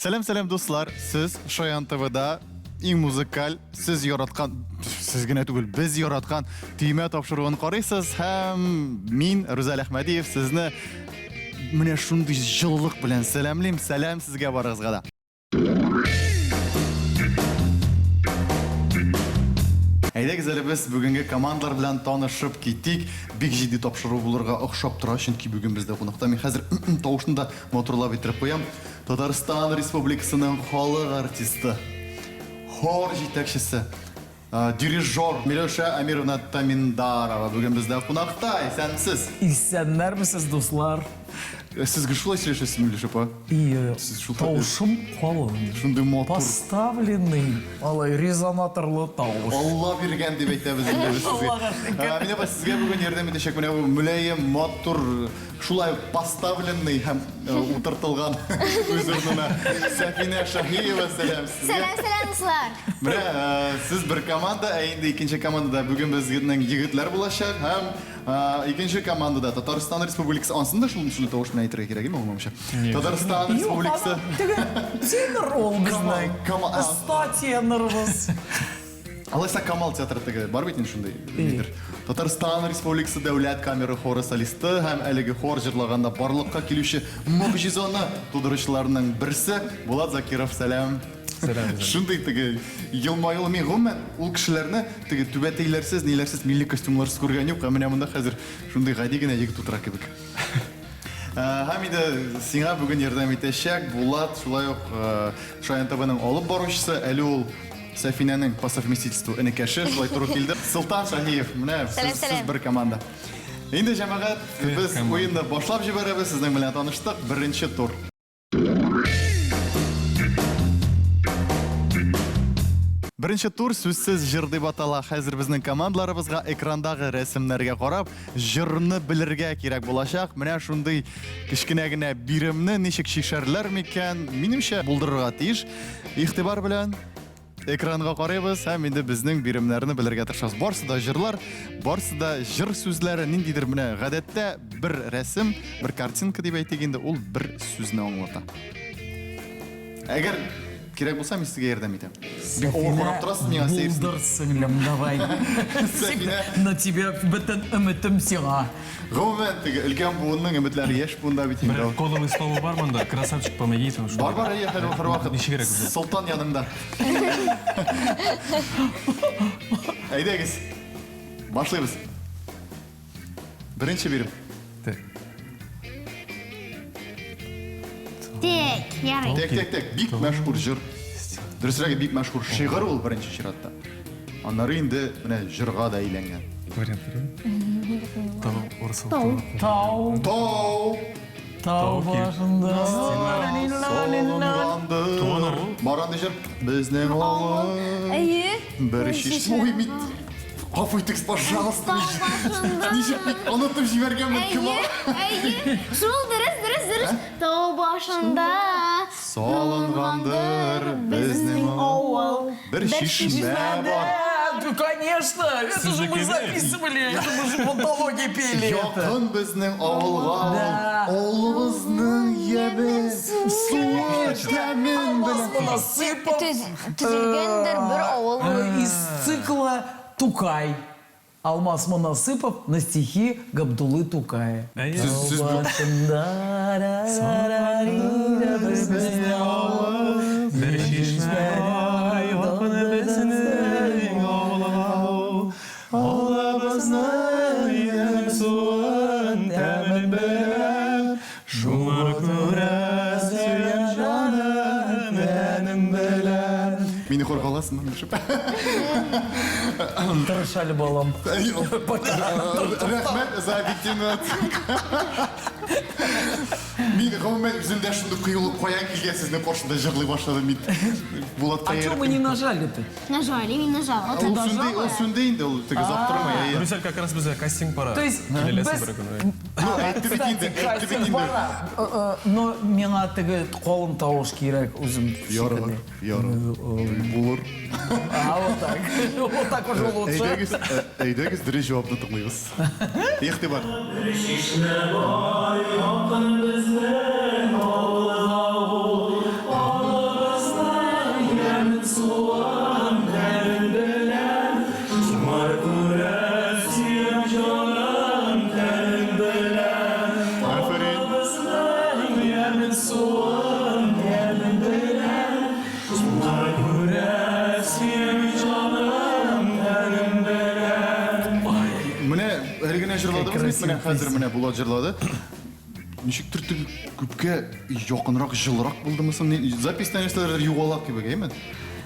Сәлам, сәлам, дуслар. Сез Шаян ТВда иң музыкаль, сез яраткан, сез генә түгел, без яраткан төймә тапшыруын карыйсыз һәм мин, Рүзәл Әхмәдиев, сезне менә шундый җылылык белән сәламлим. Сәлам сезгә барыгызга да. Әйдәгез әле без бүгенге командалар белән танышып китик. Бик җитди тапшыру булырга охшап тора, чөнки бүген бездә кунакта мин хәзер тавышны да матурлап иттереп куям. Татарстан Республикасының халык артисты, хор җитәкчесе, дирижер Миләүшә Әмировна Таминдарова бүген бездә кунакта. Исәнмесез! Исәннәрмесез, дуслар! Сез гел шулай сөйләшәсез, Миләүшә апа? Ие, Сез шул тавышым калын. Шундый матур. Поставленный, алай резонаторлы тавыш. Алла биргән дип әйтәбез инде без сезгә. Аллага шөкер. Мин апа, сезгә бүген ярдәм итәчәк менә бу мөлаем, матур, шулай ук поставленный һәм утыртылган үз урынына Сәфинә Шаһиева, сәлам сезгә. Сәлам, сәлам, дуслар. Менә сез бер команда, ә инде икенче командада бүген безнең егетләр булачак һәм Икенче командада Татарстан Республикасы, ансын да шул шундый тавыш белән әйтергә кирәк, әйме, Татарстан Республикасы. Теге тенор ул безнең. Оста тенорыбыз. Алайса Камал театры теге бар бит инде шундый нидер. Татарстан Республикасы дәүләт камера хоры солисты һәм әлеге хор җырлаганда барлыкка килүче могҗизаны тудыручыларның берсе Булат Закиров, сәлам. Сәлам. Шундый теге елмаюлы мин гомумән ул кешеләрне теге түбәтәйләрсез, ниләрсез, милли костюмларсыз күргән юк, ә менә монда хәзер шундый гади генә егет утыра кебек. Һәм инде сиңа бүген ярдәм итәчәк Булат, шулай ук Шаян ТВның алып баручысы, әле ул Сәфинәнең по совместительству энекәше, шулай туры килде. Солтан Шаһиев, менә сез, сез бер команда. Инде җәмәгать, без уенны башлап җибәрәбез, сезнең белән таныштык. Беренче тур. Беренче тур сүзсез җыр дип атала. Хәзер безнең командаларыбызга экрандагы рәсемнәргә карап, җырны белергә кирәк булачак. Менә шундый кечкенә генә биремне ничек чишәрләр микән? Минемчә, булдырырга тиеш. Игътибар белән экранга карыйбыз һәм инде безнең биремнәрне белергә тырышабыз. Барсы да җырлар, барсы да җыр сүзләре, ниндидер менә гадәттә бер рәсем, бер картинка дип әйтик инде, ул бер сүзне аңлата. Әгәр кирәк булса, мин сезгә ярдәм итәм. Бик авыр карап торасыз миңа, сәерсез. Булдыр, сеңлем, давай. Сәфинә. На тебе бөтен өметем сиңа. Гомумән, теге өлкән буынның өметләре яшь буында бит инде. Бер кодовый слово бар монда, красавчик, помоги там. Бар, бар, әйе, һәр һәрвакыт. Ничегрәк үзе? Солтан яныңда. Әйдәгез. Башлыйбыз. Беренче бирем. Так. Тек, ярый. Тек, тек, тек. Бик мәшһүр җыр. Дөресрәге, бик мәшһүр шигырь ул беренче чиратта. Аннары инде менә җырга да әйләнгән. Вариантлар. Тау, урысыл. Тау. Тау. Тау. Тау башында. Салынгандыр. Бар андый җыр. Безнең авыл. Әйе. Бер чишмә. Ой, мин Гафу итегез, пожалуйста. Тау башында. Ничек бит онытып җибәргәнмен кем ул? Әйе, әйе. Шул дөрес, дөрес, дөрес. Тау башында. Салынгандыр безнең авыл. Бер чишмә бар. Да, конечно, это же мы записывали, это мы же в антологии пели это. Якын безнең авылга Да. Авылыбызның яме, суы тәмен белән. Насыпов Төзелгәндер бер авыл. из цикла Тукай. Алмаз Монасыпов на стихи Габдуллы Тукая. Әйе. Сез- сез бу- Бер чишмә бар, якын безнең авылга ул. Авылыбызның ямь суын тәмен беләм. Шуңа күрә сөям җаным, тәнем белән. Мине хорга аласыңмы, Миләүшә? Тырыш әле, балам. Рәхмәт за объективную оценку. Мин гомумән үземдә шундый кыюлык каян килгән сезнең каршында җырлый башладым мин. Булат А чё мы не нажали-то? Нажали, мин нажала. Ул сүнде, ул сүнде инде, ул теге озак тормый. Әйе. Рүзәл как раз безгә кастинг бара. То есть Киләләсең без бер көн. Ну, әйтте бит инде, әйтте бит Кастинг инде. бара. Но миңа теге калын тавыш кирәк үзем. Ярар, ярар. Булыр. А вот так. Вот так уже лучше. Әйдәгез, әйдәгез дөрес җавапны тыңлыйбыз. Игътибар. Бер чишмә бар якын безнең авылга ул. Аңладыгыз бит, менә красивая хәзер песня. менә Булат җырлады. Ничектер теге күпкә якынрак, җылырак булдымы соң? Записьтә нәрсәләрдер югала кебек, әйме?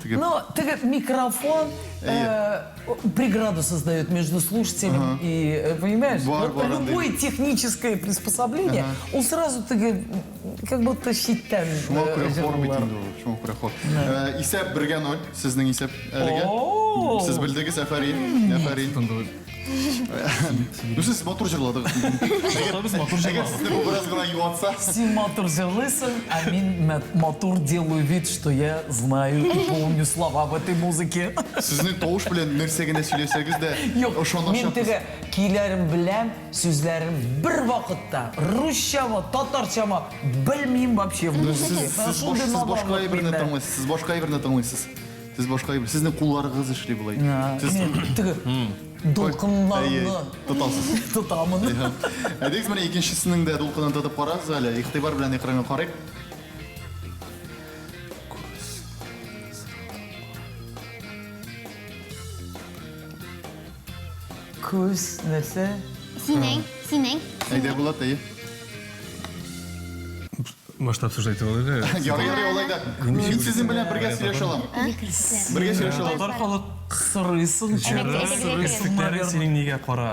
Теге Но теге микрофон преграду создает между слушателем и, понимаешь, Бар, вот бар, Андрей. любое техническое приспособление, он сразу теге, как будто читтән Шуңа күрә хор бит җырлар. инде ул, шуңа күрә хор. Исәп 1-0, сезнең исәп әлегә. О! Сез белдегез, афәрин, афәрин. Ну, сез матур җырладыгыз. Без матур Әгәр җырладык. сезне бу бераз гына юатса, Син матур җырлыйсың, а мин матур делаю вид, что я знаю и помню слова в этой музыке. сезнең тавыш белән нәрсә генә сөйләсәгез дә, Юк, мин ышаначакбыз. теге көйләрен беләм, сүзләрен бер вакытта русчамы, татарчамы белмим вообще в Ну, музыке. Сез, сез, Шундый баш, сез башка наданлык әйберне миндә. тыңлыйсыз, сез башка әйберне тыңлыйсыз. Сез башка әйбер, сезнең кулларыгыз эшли болай. Сез Мин теге Әйе, дулкыннарны тотасыз. тотамын. Әйдәгез менә икенчесенең дә дулкынын тотып карагыз әле. Игътибар белән экранга карыйк. Күз нәрсә? Синең, синең. Әйдә Булат, әйе. Может, обсуждать его, да? Ярый, ярый, алай да. Мин сезнең белән бергә сөйләшә алам. Бергә сөйләшә алам. Татар халык Сорыйсың, җыры, Әйдә, керфекләрең синең нигә кара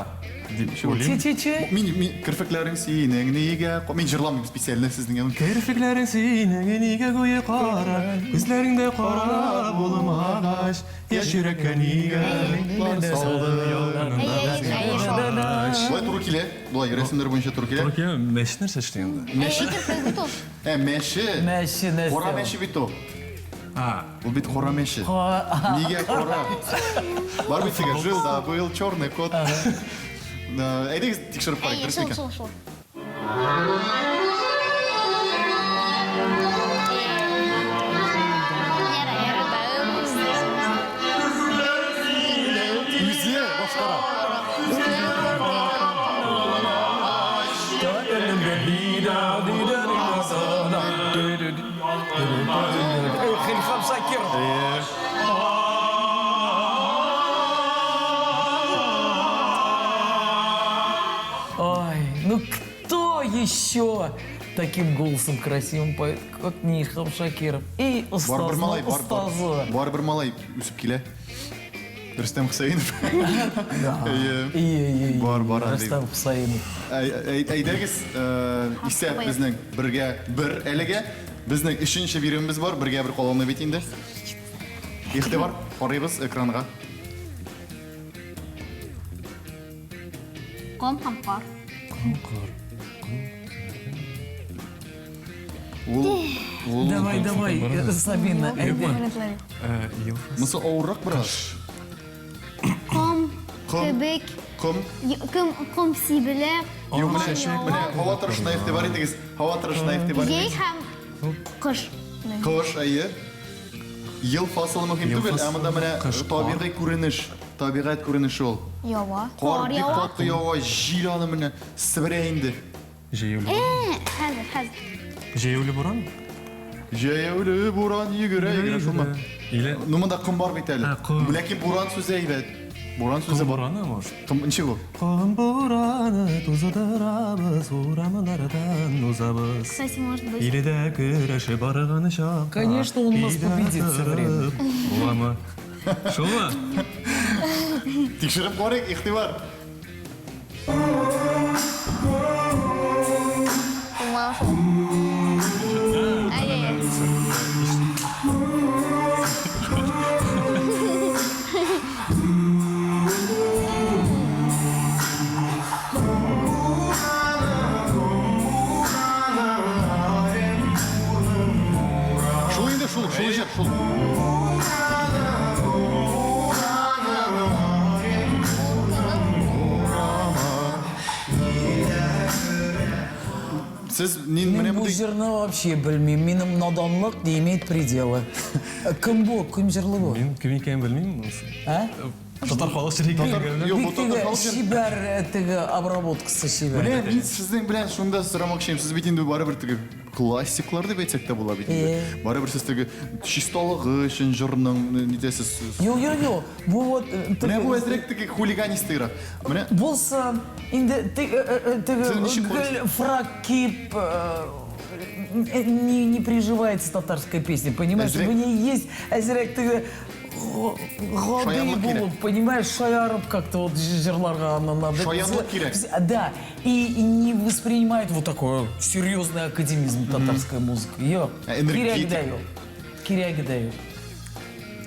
дип уйлыйм. Че-че-че. Мин, мин керфекләрең синең нигә? Мин җырламыйм специально сезнең янымда. Керфекләрең синең нигә гүя кара, күзләреңдә кара булмагач, яшь йөрәккә нигә Утлар салды. Болай туры килә. Болай рәсемнәр буенча туры килә. Туры килә, мәчет нәрсә эшли инде? Мәче. Бит ул. Ә, мәче. Мәче нәрсә? Кара ул? мәче бит ул. А, Ул бит кара мәче. Нигә кара? Бар бит теге жил да был черный кот. Әйдәгез тикшереп карыйк, Әйе, дөрес шул, микән? шул, шул. Яра, яра, да. Үзе башкара. Илһам Шакиров. Әйе. Ой, ну кто еще таким голосом красивым поет, как не Илһам Шакиров? И Бар бер остаз, малай, ну, бар, бар. остазы. Бар бер малай үсеп килә. Рөстәм Хөсәенов. Әйе. Ие, ие, Бар, бар, Андрей. Рөстәм Хөсәенов. Әйдәгез, исәп безнең бергә бер әлегә. Безнең өченче биремебез бар, бергә бер каланы бит инде. Игътибар, карыйбыз экранга. Ком һәм кар. кар. Ул ул Давай, давай, Сабина, әйдә. Ел Монысы авыррак бераз. Ком Ком. кебек. Ком. Ком, ком сибелә. Юк, менә, Кар менә ява. һава торышына игътибар итегез. Һава торышына игътибар Җәй итегез. һәм кыш. Кыш, әйе. Ел фасылы мөһим Ел түгел, ә фасылы, монда менә кыш, табигый күренеш, табигать күренеше ул. Ява. Кар Кар бик ява. каты ява, җил аны менә себерә инде. Җәяүле. Хәзер, хәзер. Җәяүле буран? Җәяүле буран йөгерә, йөгерә шулмы? Или Ну монда ком бар бит әле. Ә, ком. Ләкин буран сүзе әйбәт. Буран сүзе ком бар. бураны, может? Ком ничек ул? Ком бураны туздырабыз, урамнардан узабыз. Кстати, может быть. Илдә көрәше барган чакта. Конечно, он нас өйдә победит со временем. торып Буламы? Шулмы? Тикшереп карыйк, игътибар. Булмаган шул. Әйе, әйе. Шул инде шул, шул җыр, шул. Сез нин менә Мин бу мондый җырны вообще белмим. Минем наданлык не имеет предела. Кем бу? Кем җырлы бу? Мин кем икәнен белмим. А? Татар халык җыры икән. Юк, бу Бик татар теге халык җыры. чибәр, теге обработкасы чибәр. Менә мин сезнең белән шунда сорамакчы идем. Сез бит инде барыбер теге классиклар дип әйтсәк тә була бит инде. Барыбер сез теге чисталыгы өчен җырның нитәсез. Юк, юк, юк. Бу вот Менә бу әзрәк теге хулиганистыйрак. Менә Булсын. Инде теге Сез ничек гел фрак киеп не приживается татарская песня, понимаешь? Әзрәк. В ней есть әзрәк теге гади Шаянлык кирәк. булып, понимаешь, шаярып как-то вот җырларга аннан надо. Шаянлык кирәк. Да, и не воспринимает вот такой серьезный академизм татарская музыка. Юк. Ә, энергетик. Кирәге дә юк. Кирәге дә юк.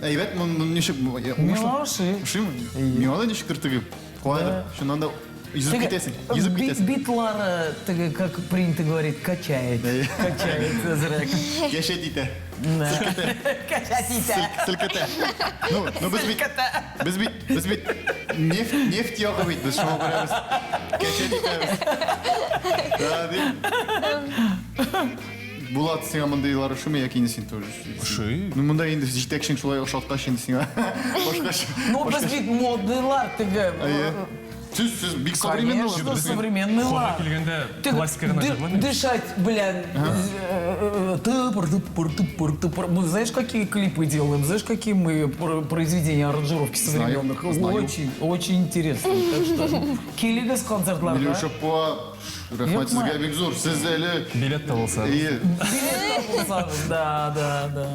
Әйбәт, моны ничек Миңа ошый. Ошыймы? Миңа да ничектер теге каядыр, чыннан да йөзеп Теге китәсең, йөзеп китәсең. Битлары, теге, как принято говорить, качает. Әйе. Качает әзрәк. Кәшәт итә. Селкетә. Качать итә. Селкетә. Ну, ну без бит без бит без бит нефть нефть ягы бит без шуңа күрә без кәшәт итәбез. Да, дип. Булат, сиңа мондыйлар ошыймы яки инде син тоже? Ошый. Ну, монда инде җитәкчең шулай ошаткач инде сиңа. Башкача. Ну, без бит модныйлар теге. Әйе. Сез сез бик современный Конечно, современныйлар. Хорга килгәндә Теге классика гына җырламыйбыз. Дышать, блин, тыпыр, тыпыр, тыпыр, тыпыр. Мы знаешь, какие клипы делаем? Знаешь, какие мы произведения, аранжировки Знаю, современных? знаю. Очень, очень интересно. Так что, килегез концертларга. Миләүшә апа, рәхмәт сезгә бик зур. Сез әле Билет та булса. Әйе. Билет табылсагыз, да, да, да.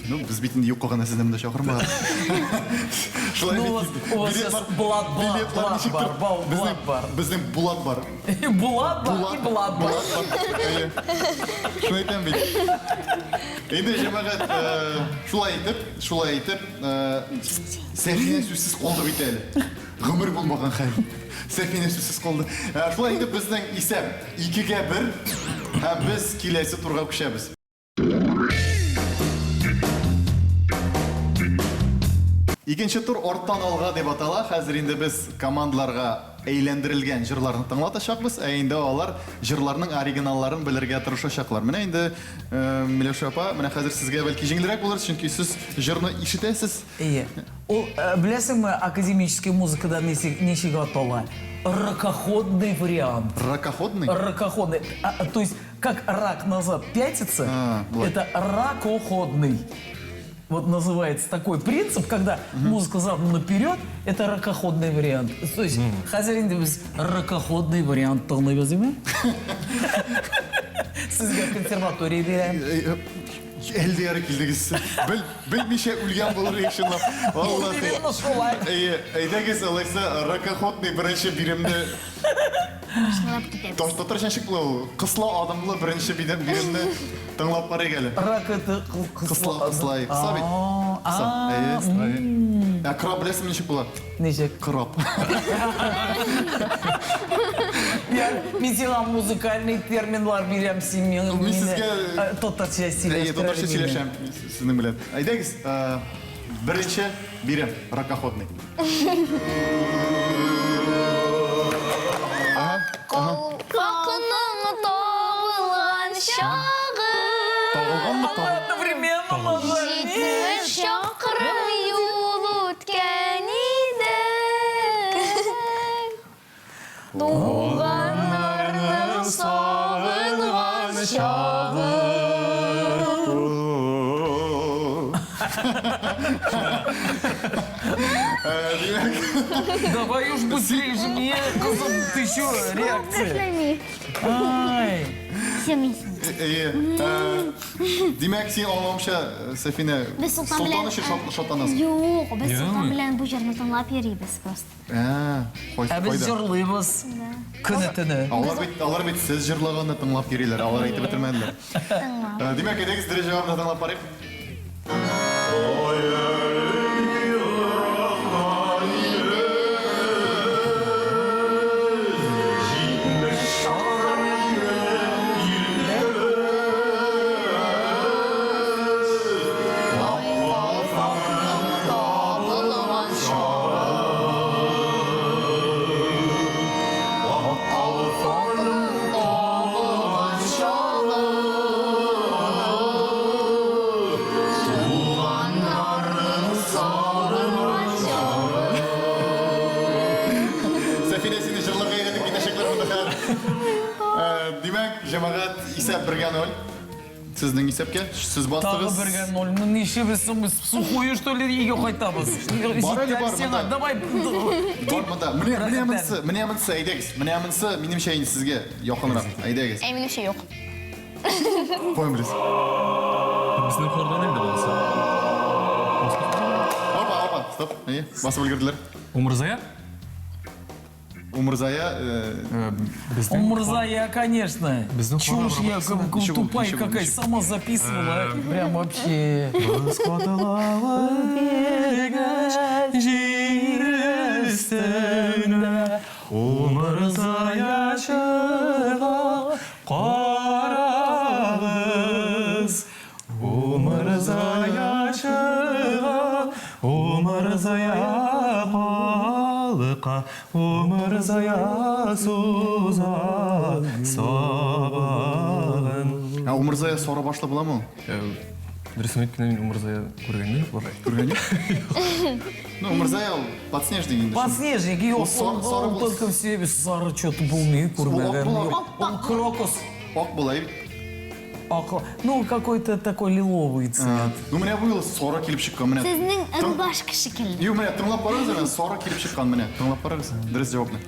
Ну, без бит инде юкка гына сезне монда чакырмаган. Шулай Ну, бит у вас- инде. у вас Билетлар- сейчас Булат, Булат, билетлар Булат ничектер бар, бау, безнең- Булат бар. Безнең Булат бар. Булат бар и Булат бар. Булат бар. Әйе. Шуны әйтәм бит. Инде җәмәгать, шулай итеп, шулай итеп, Сәфинә сүзсез калды бит әле. Гомер булмаган хәл. Сәфинә сүзсез калды. Шулай итеп безнең исәп 2-1 һәм без киләсе турга күчәбез. Икенче тур арттан алга дип атала. Хәзер инде без командаларга әйләндерелгән җырларны тыңлатачакбыз, ә инде алар җырларның оригиналларын белергә тырышачаклар. Менә инде Миләүшә апа, менә хәзер сезгә бәлки җиңелрәк булыр, чөнки сез җырны ишетәсез. Әйе. Ул, беләсеңме, академический музыкада ничек атала? Ракоходный вариант. Ракоходный? Ракоходный. То есть, как рак назад пятится, А, вот. это ракоходный. Вот называется такой принцип, когда музыка задана наперед, это ракоходный вариант. То есть, хәзер инде без ракоходный вариант тыңлыйбыз, димме? Сезгә консерватория бирәм. Әле ярый килдегез. Бел, белмичә үлгән булыр идек чынлап. Аллаһ. Именно шулай. Әйе, әйдәгез, алайса, ракоходный беренче биремне Башлап китәбез. Таш татарча ничек була ул? Кысла адымлы беренче биремне тыңлап карыйк әле. Рак это Кысла, кысла, кысла бит. Кысла. Әйе. Ә краб беләсеңме ничек була? Ничек? Краб. Мин сиңа музыкальный терминлар бирәм, син миңа Мин сезгә татарча сөйләштерә. Әйе, татарча сөйләшәм сезнең белән. Әйдәгез, беренче бирем, ракоходный. Калфакның табылган чагы. Табылганмы? Одновременно нажали. 70 чакрым юл үткән идек. Туганнарның сагынган чагы. Давай уж быстрее жми, кызым, ты чё, реакция? Ай. Әйе. Димәк, син аңлавымча, Сәфинә, Без Солтан Солтан белән өчен шатланасың. Юк, без Солтан Юк. белән бу җырны тыңлап йөрибез просто. Ә, Ә без кайда? җырлыйбыз. Көне-төне. Алар бит, алар бит сез җырлаганны тыңлап йөриләр, алар әйтеп бетермәделәр. Тыңлап. Димәк, әйдәгез, дөрес җавабны тыңлап карыйк. җәмәгать, исәп бергә ноль. Сезнең исәпкә, сез Тагы бастыгыз. бергә ноль. Ну нишлибез соң без в сухую что ли өйгә кайтабыз? Бар әле, бар, Сиңа, монда. давай. Бар монда. Менә менә монысы, менә монысы, әйдәгез. Менә монысы минемчә инде сезгә якынрак. Әйдәгез. Ә минемчә юк. Каян беләсез? Безнең хордан инде булса. Опа, опа, стоп. Әйе, басып өлгерделәр. Умырзая? Умырзая, Безнең Умырзая, конечно. Безнең Чушь хорда я, как Ничего, тупая ничего, какая, ничего. сама записывала. Прям вообще. Без катылабыз дигәч, җир өстенә Умырзая чыга, карагыз. Умырзая чыга, Умырзая калка, Умырзая суза сабагын. Ә Умырзая сары башлы буламы ул? Дөресен әйткәндә, мин Умырзая күргән юк бугай. Күргән юк? Ну, Умырзая ул подснежник инде. Подснежник, юк, Ул сар- он, сары он бул- только все сары что-то булмый, күрмәгән. Ул ак юк. Он крокус. Ак була бит. Ак- Ну, какой-то такой лиловый цвет. Ну, менә бу юлы сары килеп чыккан, менә. Сезнең рубашка шикелле. Юк, менә тыңлап карагыз әле, сары килеп чыккан, менә. Тыңлап карагыз. Дөрес җавапны.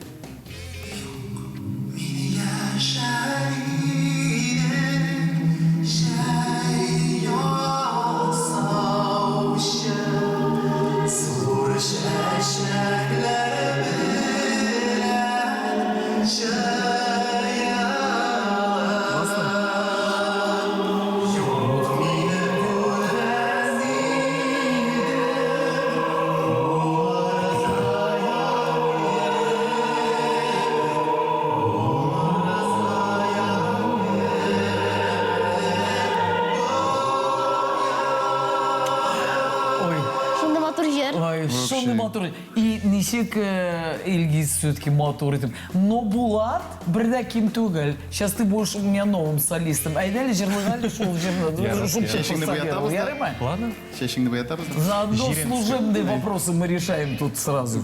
Ой, Шундый матур җыр. ой, шундый матур. И ничек Илгиз все-таки матур итеп. Но Булат бер дә ким түгел. Сейчас ты будешь у меня новым солистом. Әйдә әле җырлыйк әле шул җырны. Ярар, Шул ярар. Чәчеңне буятабыз да. Ярыймы? Ладно. Чәчеңне буятабыз да. Заодно Җирәнсез. служебные вопросы мы решаем тут сразу.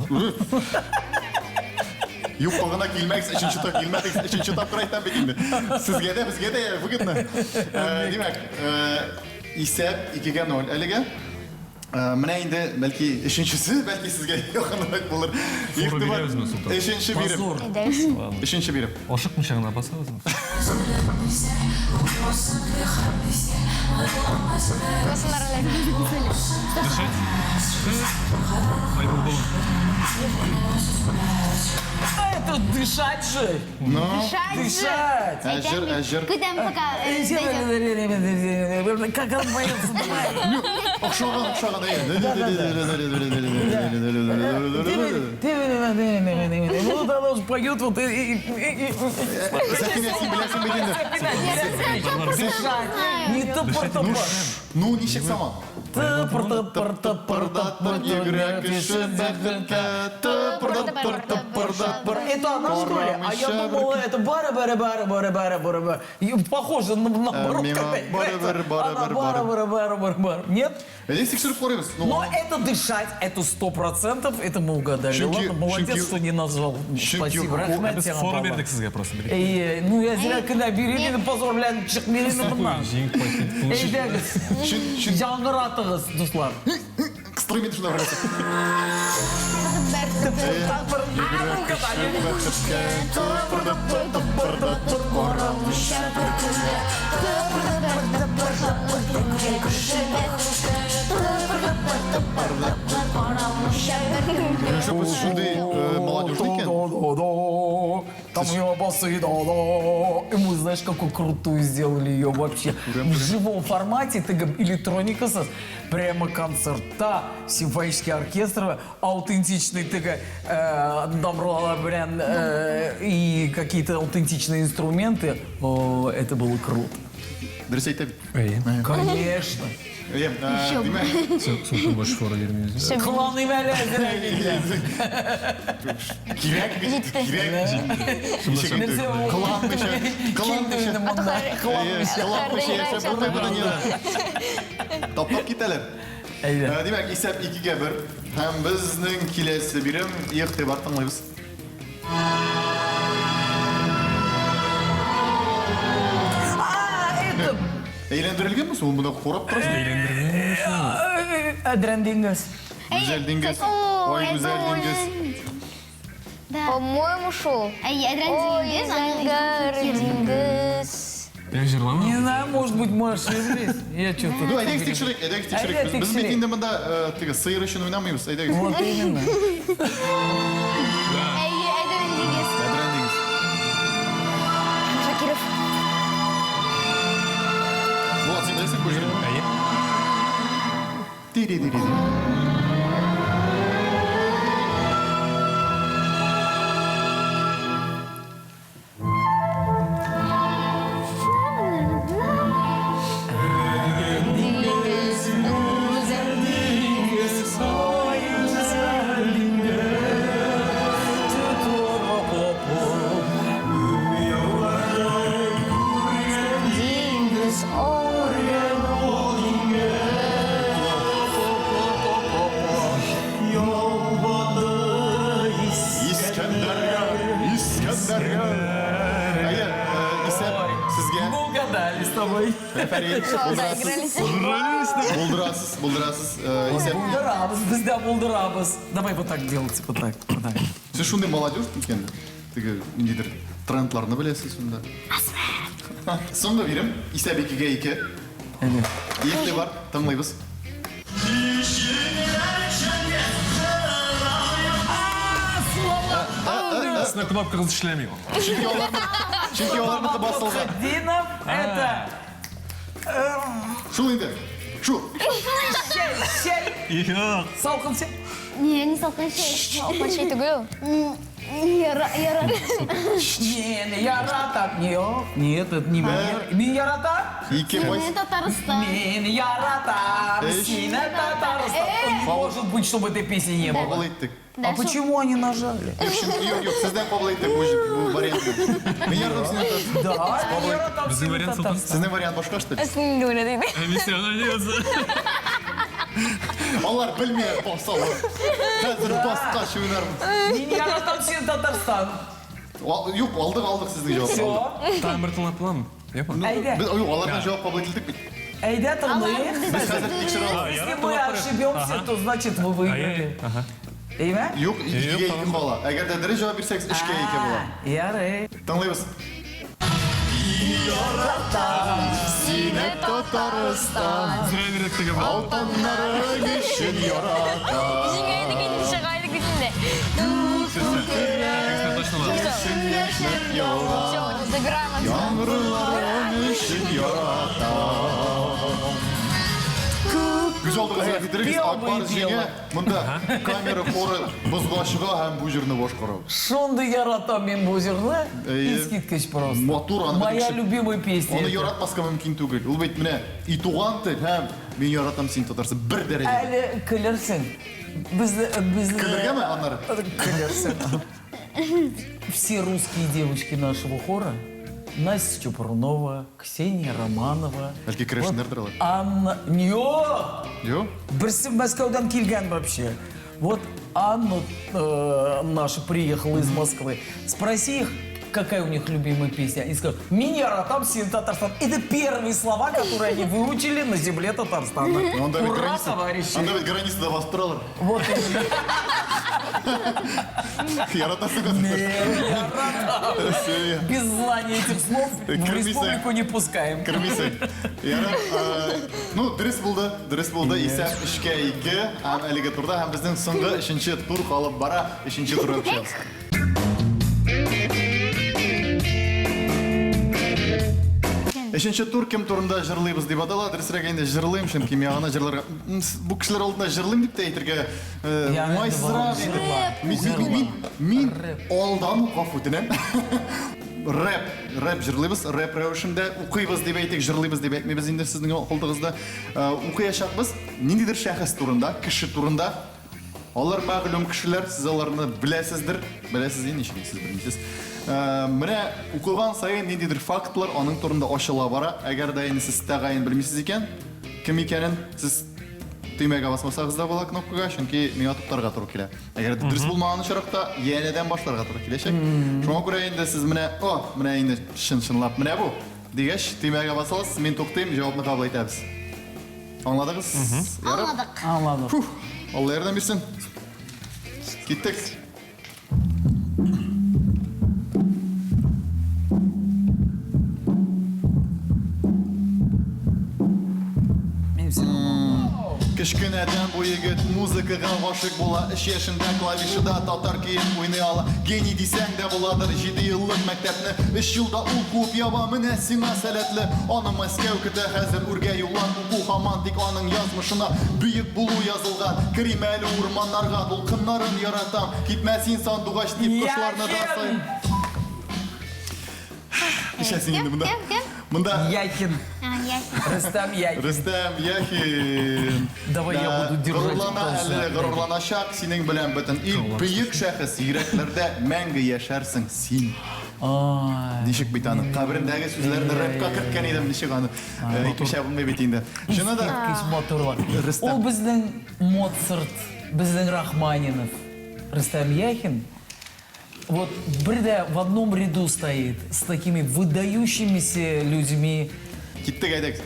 Юкка гына килмәгез, өченче тап килмәдегез, өченче тапкыр әйтәм бит инде. Сезгә дә, безгә дә выгодно. Димәк, исәп 2-гә 0 әлегә. Менә инде бәлки өченчесе, бәлки сезгә якынрак булыр. Фора бирәбезме, Солтан? Өченче бирем. Позор. Әйдәгез. Өченче бирем. Ашыкмыйча гына басабыз. Басыңнар әле. Дышать. Ай, бул А это дышать же! Ну, Дышать же. Дышать! әҗер, әҗер. Көтәм пока. Дойдет. Как он поется? Давай. Охшаган, охшаган. Вот она же поет вот и- Сәкинә, син беләсең бит инде. Дышать. Не топор-топор. Ну, ничек сама? Топор-топор-топор-топор. Йөгерә кеше бәхеткә, тыпыр-тыпыр-тыпыр-тыпыр. Это она, что ли? А я думала, это бара бара бара бара бара бара бара. И Похоже на наоборот, Мимо когда бара играется. бара Она бара бара бара бара бара бара. Нет? Әйдә тикшереп карыйбыз. Ну, Но это дышать, это 100%, это мы угадали. Чөнки- Ладно, молодец, чөнки- что не назвал. чөнки Спасибо. ул- Рәхмәт Без сиңа, фора бала. бирдек сезгә просто. Эй, ну я зря когда бирелин позор белән чыкмыйм моннан. Җиңеп кайтып. Әйдәгез. Чөн- Яңгыратыгыз, дуслар. Кыстырып инде шунда берәрсе. Нишләп шундый молодежный икән? Там ее басы, да-да. И мы, знаешь, какую крутую сделали ее вообще. В живом формате, ты говоришь, электроника, прямо концерта, симфонический оркестр, аутентичный, ты говоришь, домбра, блин, и какие-то аутентичные инструменты. О, это было круто. Дөрес әйтә бит. Әйе. Конечно. Әйе, димәк, Солтан больше фора бирмибез. Кыланыйм әле әзерәк инде. кирәк бит, кирәк. Ничек инде? Нәрсә ул? Кыланмыйча, кыланмыйча. Килде инде монда. Әйе, кыланмыйча яшәп булмый бу дөньяда. Таптап китәләр. Әйдә. Димәк, исәп 2-гә 1. Һәм безнең киләсе бирем игътибар тыңлыйбыз. Әйләндерелгәнме соң? Ул монда карап торасың. Әйләндерелгән. Әдрән диңгез. Гүзәл диңгез. Ой, гүзәл диңгез. По-моему, шул. Әйе, Әдрән Ой, диңгез. зәңгәр диңгез. Я җырлама. Не знаю, может быть, мы ошиблись. Я что-то... Ну, әйдәгез тикшерик, әйдәгез тикшерик. Әйдә, Без без бит тикшерик. инде монда э, теге сыер өчен уйнамыйбыз. Әйдәгез. Вот именно. Әйе, Әдрән диңгез. Әдрән диңгез. Шакиров. Булат, син беләсең бу җырны? Әйе. Тири-тири. Диңгез, гүзәл Диңгез, ой, гүзәл диңгез. диңгез, ой. Искәндәргә, Искәндәргә. Әйе, э, исәп сезгә. Мы угадали с тобой. Афәрин. Булдырасыз. Булдырасыз, булдырасыз. Э, Исәп. Булдырабыз, без дә булдырабыз. Давай вот так делать, вот так, вот так. Сез шундый молодежь икән. Теге ниндидер трендларны беләсез шунда. Соңгы бирем, исәп 2-2. Әйе. Игътибар, тыңлыйбыз. Сезнең кнопкагыз эшләми. Чөнки аларны, чөнки аларныкы басылган. Динов, это... Шул инде. Шу. Чәй, чәй. Юк. Салкын чәй. Не, не салкын чәй. Салкын чәй түгел. Яра, яра. Мин яратам. Нет, нет, это не мин. Мин яратам. Ике Мин бай. Татарстан. Мин яратам. Эш. Сине Татарстан. Не может быть, чтобы этой песни не было. Кабул иттек. А почему они нажали? Юк, чөнки юк, юк, сездән кабул иттек бу бу вариантны. Мин яратам сине Татарстан. Да, мин яратам Безнең сине вариант Солтан. Татарстан. Сезнең вариант башка, что ли? Син уйнады инде. Мин сиңа Алар белми, басалар. Хәзер баскач уйнарбыз. Мин яратам сине Татарстан. Юк, алдык, алдык сезнең җавапны. Все. Алдык. Тагын бер тыңлап буламы? Юкмы? Ну, Әйдә. Без, юк, алардан җавап кабул ителдек бит. Әйдә тыңлыйк. Без хәзер тикшерә алабыз. Если мы ошибемся, то значит вы выиграли. Ага. Әйме? Юк, 2-2 кала. Әгәр дә дөрес җавап бирсәгез, 3-2 була. Ярый. Тыңлыйбыз. Сине Татарстан, Зря бирдек теге бал. Алтыннарың өчен яратам. Җиңә идек инде, чыга идек бит инде. Текстны точно була. Өчен яшьлек ява, Все, забираем отсюда. Яңгырларың өчен яратам. Күз алдыгызга китерегез, Пел бы Акбар и җиңә. пела. Монда камера хоры бозга чыга һәм бу җырны башкара. Шундый яратам мин бу җырны. Әйе. Искиткеч просто. Матур аны Моя бит кеше- любимая песня. Аны это. яратмаска мөмкин түгел. Ул бит менә и туган тел һәм мин яратам син Татарстан бер дәрәҗәдә. Әле көлерсең. Без без Көлергәме аннары? Көлерсең. Все русские девочки нашего хора Настя Чупрунова, Ксения Романова. Бәлки керәшеннәрдер алар. Анна... Нет! Юк. Берсе Мәскәүдән килгән вообще. Вот Анна наша приехала из Москвы. Спроси их, какая у них любимая песня. Они скажут, Мин яратам сине Татарстан. Это первые слова, которые они выучили на земле Татарстана. Анда бит Ура, граница. товарищи! Анда бит границада басып торалар. Вот именно. Яратасың Татарстан. Без знания этих слов в Кермисең. республику не пускаем. Кермисең. Ярар, ну, дөрес булды, дөрес булды. Исәп 3-2 һәм әлеге турда һәм безнең соңгы өченче тур калып бара. Өченче турга күчәбез. Өченче тур кем турында җырлыйбыз дип атала. Дөресрәк инде җырлыйм, чөнки миңа гына җырларга бу кешеләр алдында җырлыйм дип тә әйтергә Ярар, уңайсызрак инде. җырла. Мин, мин, мин, мин алдан ук гафу үтенәм. Рэп, рэп җырлыйбыз, рэп рәвешендә укыйбыз дип әйтик, җырлыйбыз дип әйтмибез инде сезнең алдыгызда. Укыячакбыз ниндидер шәхес турында, кеше турында. Алар мәгълүм кешеләр, сез аларны беләсездер. Беләсез инде, ничек сез белмисез. Менә укыган саен ниндидер фактлар аның турында ачыла бара. Әгәр дә инде сез тәгаен белмисез икән, кем икәнен сез төймәгә басмасагыз да була кнопкага, чөнки миңа туктарга туры килә. Әгәр дә дөрес булмаган очракта, янәдән башларга туры киләчәк. Шуңа күрә инде сез менә, о, менә инде чын-чынлап менә бу. Дигәч, төймәгә басабыз, мин туктыйм, җавапны кабул итәбез. Аңладыгыз? Ярар. Аңладык. Аңладык. Фух, Алла ярдәм бирсен. Киттек. Минем сиңа Кечкенәдән бу егет музыкага гашыйк була. Өч яшендә клавишада татар көен уйный ала. Гений дисәң дә буладыр. Җидееллык мәктәпне өч елда ул куып яба. Менә сиңа сәләтле. Аны Мәскәү көтә хәзер үргә юллар уку һаман тик аның язмышына бөек булу язылган. Керим әле урманнарга, дулкыннарын яратам. Китмә син сандугач дип кошларны да сай. Ничәсең инде монда? Кем, кем? Монда Яхин. А, Яхин. Рөстәм Яхин. Рөстәм Яхин. Давай я буду держать Горурлана дальше. әле, горурланачак синең белән бөтен ил. Бөек шәхес, йөрәкләрдә мәңге яшәрсең син. Ай. Ничек бит аны? Каберендәге сүзләрне рэпка керткән идем, ничек аны? Әйтмичә булмый бит инде. Чыннан да, Искиткеч матурлар. Рөстәм. Ул безнең Моцарт, безнең Рахманинов. Рөстәм Яхин вот бер дә в одном ряду стоит с такими выдающимися людьми. Киттек, әйдәгез.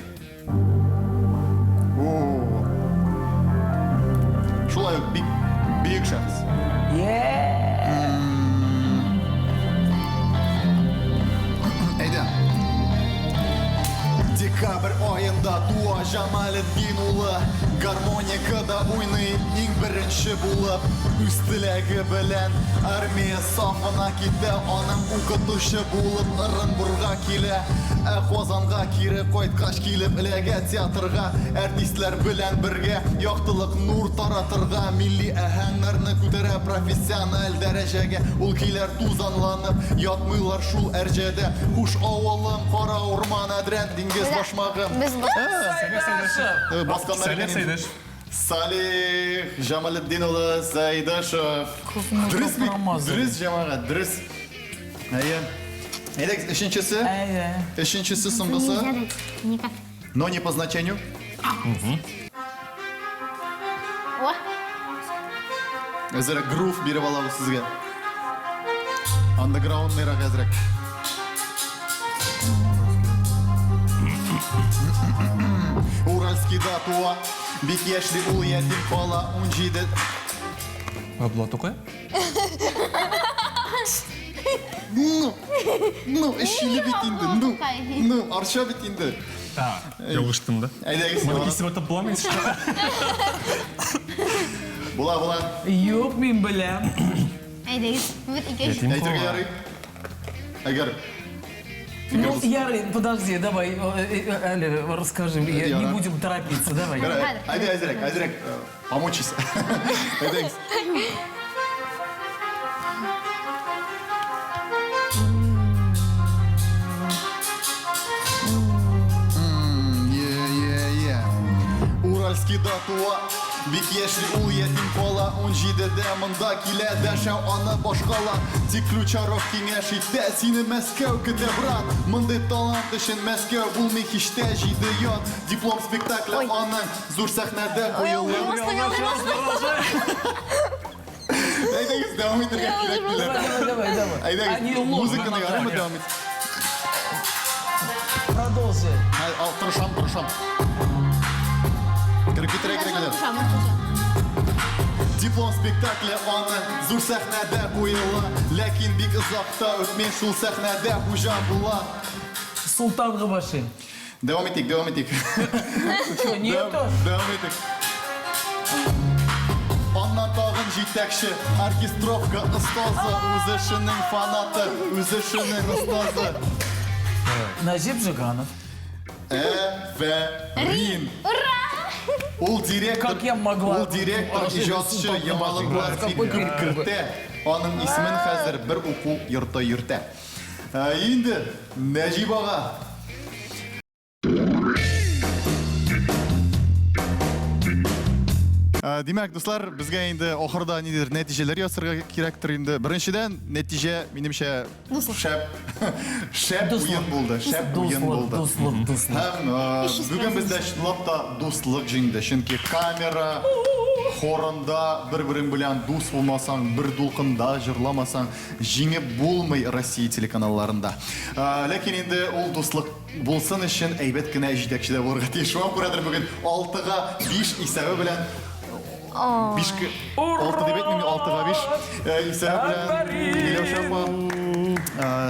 О. Шулай ук бик бөек шәхес. Yeah! Әйдә. Декабрь аенда туа Җамалетдин улы. Гармоникада уйный иң беренче булып. Үз теләге белән армия сафына китә. Аның укытучы булып Ырынбурга килә. Ә Казанга кире кайткач килеп эләгә театрга. Артистлар белән бергә яктылык нур таратырга, милли аһәңнәрне күтәрә профессиональ дәрәҗәгә. Ул киләр тузанланып, ятмыйлар шул әрҗәдә. Хуш авылым, кара урман, Әдрән, диңгез башмагым. Без Сәйдәшев! Басканнар Салих икән инде. Сәйдәшев. Салих Җамалетдин улы Сәйдәшев. мы Дөрес бит, промазали. дөрес җәмәгать, дөрес. Әйе. Әйдәгез, өченчесе. Әйе. Өченчесе, соңгысы. Нельзя дать. Никак. Но не по значению. О, Әзерәк грув биреп алабыз сезгә. Андеграундныйрак әзрәк. Уральскийда туа, бик яшьли ул ятим кала, 17. Габдулла Тукай? Ну, ну, эшчеле бит инде, ну, Тукай. ну, Арча бит инде. А, ялгыштым да. Әйдәгез, Моны Иван. кисеп атып буламы инде? Була, була. Юк, мин беләм. әйдәгез. Вот икенче. Ятим Әйтергә кала. ярый. Әгәр Ну, ярый, подожди, давай, Аля, расскажи, я- не Яра. будем торопиться, давай. Ярый, әйдә, әзрәк, әзрәк, помочись. Әйдәгез. Е-е-е. Уральскийда туа, бик яшьли ул ятим кала, 17-дә монда килә, дәшә аны башкала. Тик Ключаров киңәш итә, сине Мәскәү көтә, брат. Мондый талант өчен Мәскәү булмый һич тә җиде ят. Диплом спектакле аның зур сәхнәдә куелган. Әйдәгез, дәвам итәргә кирәк диләр. Давай, давай, давай. Әйдәгез, Они лох музыканы намотали. ярыймы дәвам ит. Продолжи. Ал, тырышам, тырышам. Кереп китәргә кирәк иде. Диплом спектакле аны зур сәхнәдә куела, ләкин бик озак та үтми шул сәхнәдә хуҗа була. Султан Габаши. Дәвам итик, дәвам итик. Что, нету? Дәвам итик. Аннан тагын җитәкче, оркестровка остазы, үз эшенең фанаты, үз эшенең остазы. Назиб Жиганов. Әфәрин. Ура! Ул директор, Как я могла? Ул директор, иҗатчы, Султан яңалыклар Габаши. бик күп кертә. Аның исемен хәзер бер уку йорты йөртә. Инде Нәҗип ага. Димәк, дуслар, безгә инде ахырда ниндидер нәтиҗәләр ясарга кирәктер инде. Беренчедән, нәтиҗә, минемчә, шәп шәп уен булды, шәп уен Дуслык, булды. дуслык, дуслык. Һәм бүген бездә чынлап та дуслык җиңде, чөнки камера, Хорында бер-берең белән дус булмасаң, бер дулкында җырламасаң, җиңеп булмый Россия телеканалларында. Ләкин инде ул дуслык булсын өчен әйбәт кенә җитәкче дә булырга тиеш. Шуңа күрәдер бүген 6-га 5 исәбе белән 5 6 дип әйтмим, 6-га 5 исәбе белән Миләүшә апа,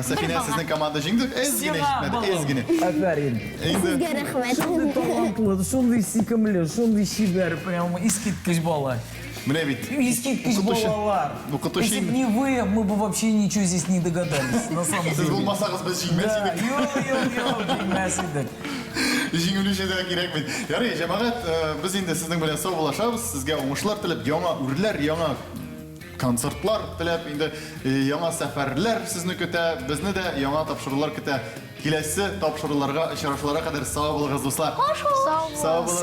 Сәфинә, сезнең команда җиңде. Әз генә җитмәде, әз генә. Афәрин. Инде Сезгә рәхмәт. Шундый талантлы, шундый сөйкемле, шундый чибәр, прямо искиткеч бала. Менә бит. Искиткеч Укытучы. балалар. Укытучы Если б инде. не вы, мы бы вообще ничего здесь не догадались, на самом Сез деле. булмасагыз без җиңмәс Да, идек. юк, юк, юк, җиңмәс идек. Җиңелүче дә кирәк бит. Ярый, җәмәгать, без инде сезнең белән саубуллашабыз. Сезгә уңышлар теләп, яңа үрләр, яңа концертлар теләп, инде яңа сәфәрләр сезне көтә, безне дә яңа тапшырулар көтә. Киләсе тапшыруларга, очрашуларга кадәр сау булыгыз, дуслар. Сау Сау булыгыз.